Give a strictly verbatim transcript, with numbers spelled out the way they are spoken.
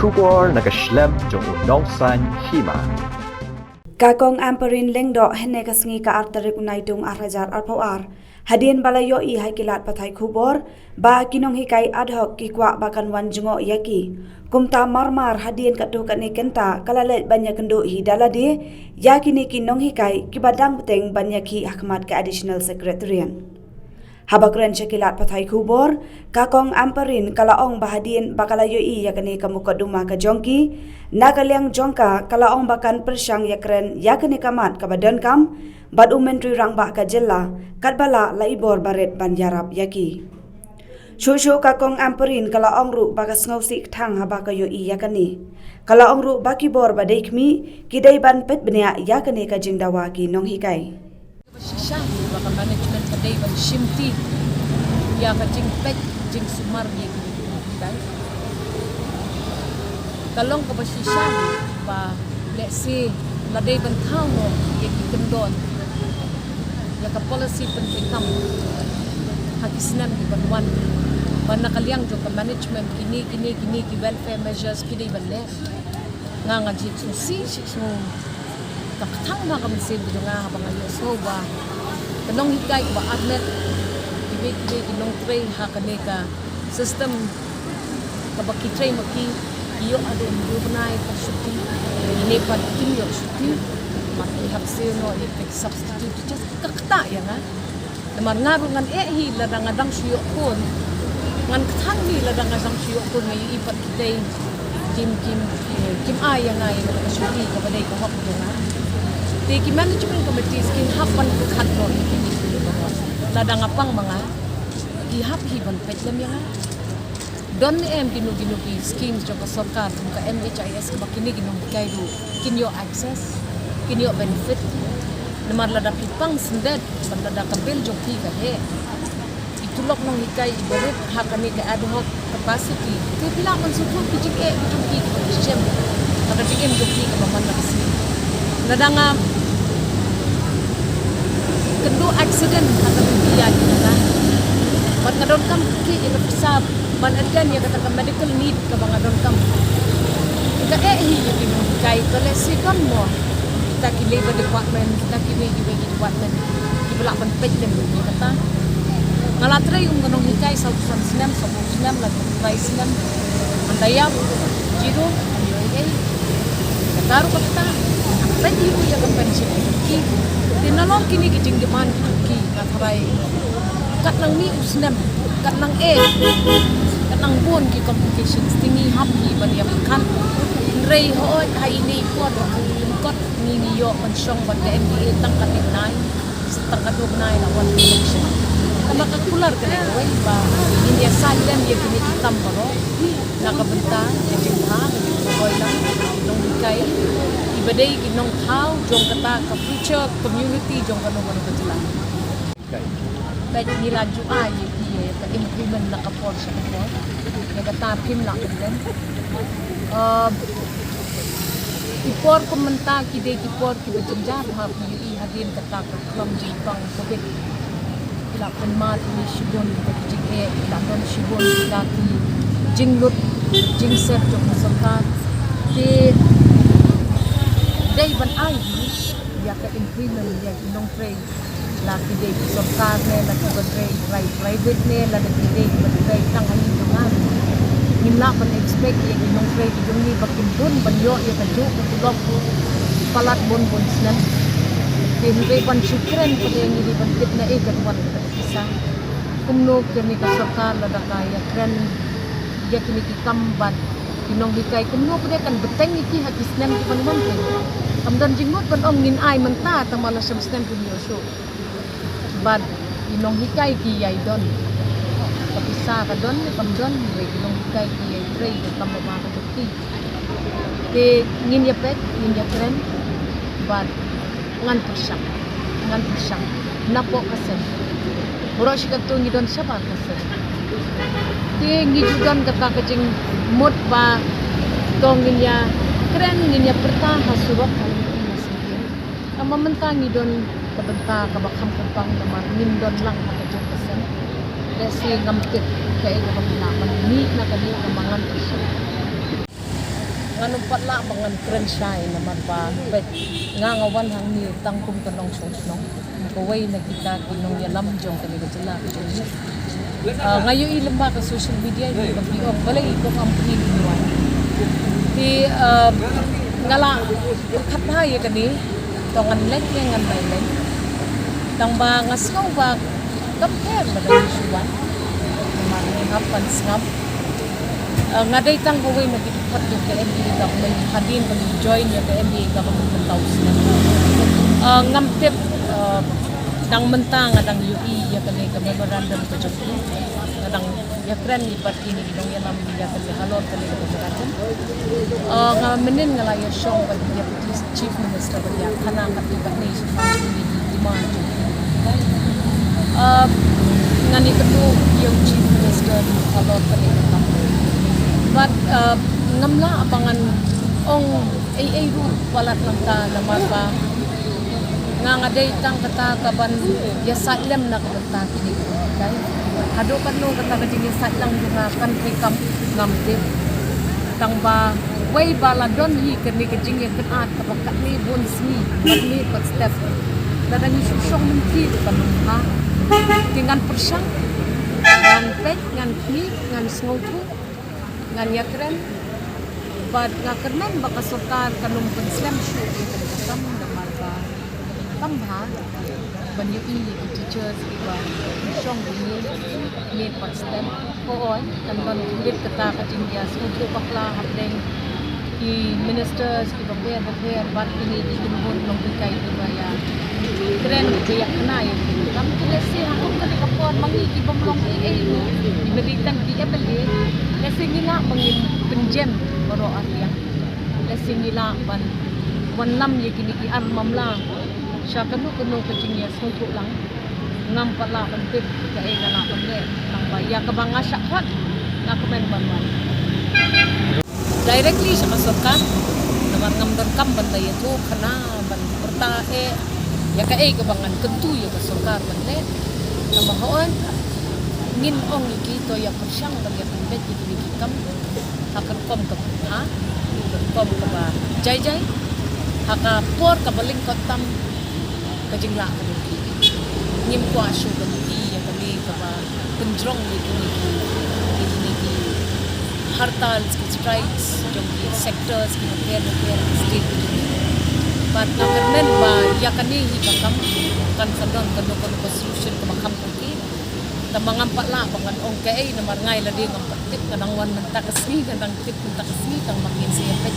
Khubor na ka shlem jong u nongsan hima. Ka Kong Ampareen Lyngdoh hynne ka sngi ka ar tarik u Naitung ar hajar arphew ar, hadien ba la ïohi ha ki lad pathai khubor ba ki nonghikai ad hoc ki kwah ba kan wan jngoh ïa ki. Kumta marmar hadien katto katne kynta ka la leit ban ïakynduh hi da lade ïa kine ki nonghikai kiba dang bteng ban ïakhih ha khmat ka Additional Secretariat. Haba kren sha ki lad pathai khubor, ka Kong Ampareen ka la ong ba hadien ba ka la ïohi ïa kane ka mukotduma ka jong ki, na ka liang jong ka ka la ong ba kan pyrshang ïakren ïa kane ka mat kaba donkam bad u Myntri Rangbah ka jylla, katba lah la i bor barit ban ïarap ïa ki. Shuh shuh ka Kong Ampareen ka la ong ruh ba ka sngewsih kthang haba ka ïohi ïa kane. Ka la ong ruh ba ki bor ba dei khmih ki dei ban peit bniah ïa kane ka jingdawa ki nonghikai. Ba shisha ba ka management ka dei ban shimti ïa ka jingpeit jingsumar ïa ki nonghikai. Ka long kaba shisha ba lehse la dei ban thaw noh ïa ki kyndon ïa ka policy pyntrei kam ha ki snem ki ban wan, ba na ka liang jong ka management kine kine kine ki welfare measures ki dei ban leh. Nga nga jied sngewsih shisha. Ka kthang ma ka mynsiem ka jong nga haba nga ïohsngew ba ka nonghikai kaba armet, kiwei kiwei ki nongtrei ha kane ka system kaba ki trei ma ki, ki ïoh haduh hynriew bnai ka shuti, kine pat kim ïoh shuti, ma ki hap siew noh ïa ki substitute teachers, ka ktah ïa nga. Namar nga ruh ngan eh hi lada nga dang shu ïoh khun. Ngan kthang hi lada nga dang shu ïoh khun, nga ïohi pat kitei kim, kim, eh, kim ai ïa nga ïa ka shuti kaba dei ka hok jong nga. Te ki management committees kin hap ban khat noh ïa kine ki, lada nga pang ma nga, ki hap hi ban peit lem ïa nga. Don ne em kino kino ki schemes jong ka sorkar kum ka M H I S kaba kine ki nonghikai ruh kin ïoh access, kin ïoh benefit. Namar lada phi pang syndet bad lada ka bill jong phi ka heh, ki tulop nonghikai i barit ha kane ka ad hoc capacity, te phi lah ban sngewthuh ki jingeh ki jong ki kiba ki shem ha ka jingim jong ki kaba man la ka sngi. Lada nga kynduh accident ha ka jong ki ïa ki lada, bad nga donkam ki ïa ka pisa ban attend ïa kata ka medical need kaba nga donkam. Ka eh hi ïa ki nonghikai, to lehse don mo kita ki labour department, kita kiwei kiwei ki department kiba lah ban peit lem ïa kata. Nga la trei kum ka nonghikai sawphew san snem, sawphew snem, la trei snem. Hynda ïap, zero, hynda ïoh ei ei. Kata ruh kata, peit hi ruh ïa ka pension ki. Te nalor kine ki jingdemand ki, nga tharai kat nang mih u snem, kat nang eh, kat nang bun ki complications, te ngi hap hi ban ïa pyrkhat. Hynrei hooid ha ine i por ba ka lyngkot ngi ngi ïoh ban shong bad ka M D A tang katne bnai, tang katno bnai la wan election. Namar ka kular kane kawei ba ngin ïa silent ïa kine ki kam baroh na ka bynta ka jingbha, ka jingbha, ka jingbha nonghikai kiba dei ki nongthaw jong kata ka future community jong kano kano ka jylla. Peit ngi la ju ai ïa ki ïa ka increment na ka por sha ka por. Ïa kata phim lah ban len. Ah, ki por kum mynta ki dei ki por kiba jynjar ha phi ïohi hadien kata ka khlem jingpang covid. Ki la pynmad ïa ngi shibun kita ki jingeh, ki la don shibun kita ki jinglut jingset jong ka sorkar. Te dei ban ai hi ïa ka increment ïa ki nongtrei, la ki dei ki sorkar ne, la kiba trei rai private ne, lada ki dei kiba trei tang ha ïing jong nga. Ngim lah ban expect ïa ki nongtrei ki jong ngi ba kin bun ban ïoh ïa kajuh ka tulop palat bun bun snem. Te hynrei ban shu kren pat ïa ngi dei ban tip na ei ka wan kata ka pisa. Kumno kane ka sorkar lada ka ïa kren ïa kine ki kam bad ki nonghikai, kumno pat kan bteng ïa ki ha ki snem ki ban wan te. Kam don jingmut ban ong ngin ai mynta tang ba la shem snem kim ïoh shuh. Bad ki nonghikai ki ïai don. Ka pisa ka don ne kam don, hynrei ki nonghikai ki ïai trei ka kam ba ma ka jong ki. Te ngin ïa peit, ngin ïa kren bad ngan pyrshang, ngan pyrshang napoh ka seng. Baroh shi katto ngi don shabar ka seng. Te ngi ju don kata ka jingmut ba to ngin ïa kren, ngin ïa pyrta ha surok, ha lynti, ha syngkien. Namar mynta ngi don ka bynta kaba kham kyrpang namar ngim don lang ha ka jong ka seng. Lehse ngam tip kaei kaba ngi lah ban mih na kane, kaba ngan pyrshang. Ngan ym pat lah ba ngan kren shai namar ba peit nga nga wan hangne tang kum ka nongshong shnong, kawei na kita ki nongïalam jong kane ka jylla ka jong ngi. Ah, nga ïohi lyngba ka social media hi ba ki ong balei ki ong am phi ki wan. Te, ah, nga la khat bha ïa kane, to ngan leit ne ngan bai leit. Tang ba nga sngew ba kam pher lada ngi shu wan. Namar ngi hap ban sngap. Ah, nga dei tang kawei na ki dkhot jong ka M D A government hadien ba ngi join ïa ka M D A government mynta u snem. Ah, ngam tip, ah, dang mynta nga dang ïohi ïa kane ka memorandum ka jong ki. Nga dang ïakren ïa bad kine ki nongïalam ïa kane halor kane ka memorandum. Ah, nga mynnin nga la ïashong bad ïa Chief Minister ba ïa khana kat ïa kat ne shipang kine ki demand. Ah, ngan ïakynduh ïa u Chief Minister halor kane ka kam. But, ah, ngam lah ba ngan ong ei ei ruh palat nangta namar ba nga nga dei tang kata ka ban ïasaid lem na ka bynta kine ki kai. Haduh katno kata ka jingïasaid lang jong nga kan treikam ngam tip. Tang ba wei ba la don hi kane ka jingïakynad kaba katne bun sngi, katne pat step. Lada ngi shu shong mynta ruh kan ym bha. Te ngan pyrshang, ngan peit, ngan khmih, ngan sngewthuh, ngan ïakren. Bad nga kyrmen ba ka sorkar kan ym pynslem shuh ïa kane ka kam namar ba kam bha ban ïohi ïa ki teachers kiba shong hangne ne pat step. Hooid, kan don khyndiat kata ka jingïasngewthuh bakla hapdeng ki ministers kiba pher bapher bad kine ki kynhun nonghikai kiba ïa kren kiba ïa khana ïa ki. Kam ki lehse ha kum kane ka por ma ngi ki bym long ei ei ruh, kiba dei tang ki M L A, lehse ngi lah ba ngin pynjem baroh arliang. Lehse ngi lah ban wanlam ïa kine ki ar mamla sha kano kano ka jingïasngewthuh lang. Ngam pat lah ban tip kaei nga lah ban leh, tang ba ïa kaba nga shah khot nga kmen ban wan directly sha ka sorkar. Namar ngam donkam ban da ïathuh khana ban pyrta eh ïa kaei kaba ngan kyntu ïa ka sorkar ban leh. Namar hooid ngin ong ïa ki to ïa pyrshang ban ïa pynbeit ïa kine ki kam ha ka rukom kaba bha, ha ka rukom kaba jai jai, ha ka por kaba lyngkot tam ka jinglah ka jong ki. Ngim kwah shuh ban ïohi ïa kane kaba pynjrong ïa kine ki, ïa kine ki hartals, ki strikes jong ki sectors kiba pher bapher ha state. Bad nga kyrmen ba ïa kane hi ka kam kan sa don kano kano ka solution kaba kham kyrkieh. Tang ba ngam pat lah ba ngan ong kaei namar nga ïa lade ngam pat tip, nga dang wan mynta ka sngi, nga dang tip mynta ka sngi, tang ba ngin sa ïa peit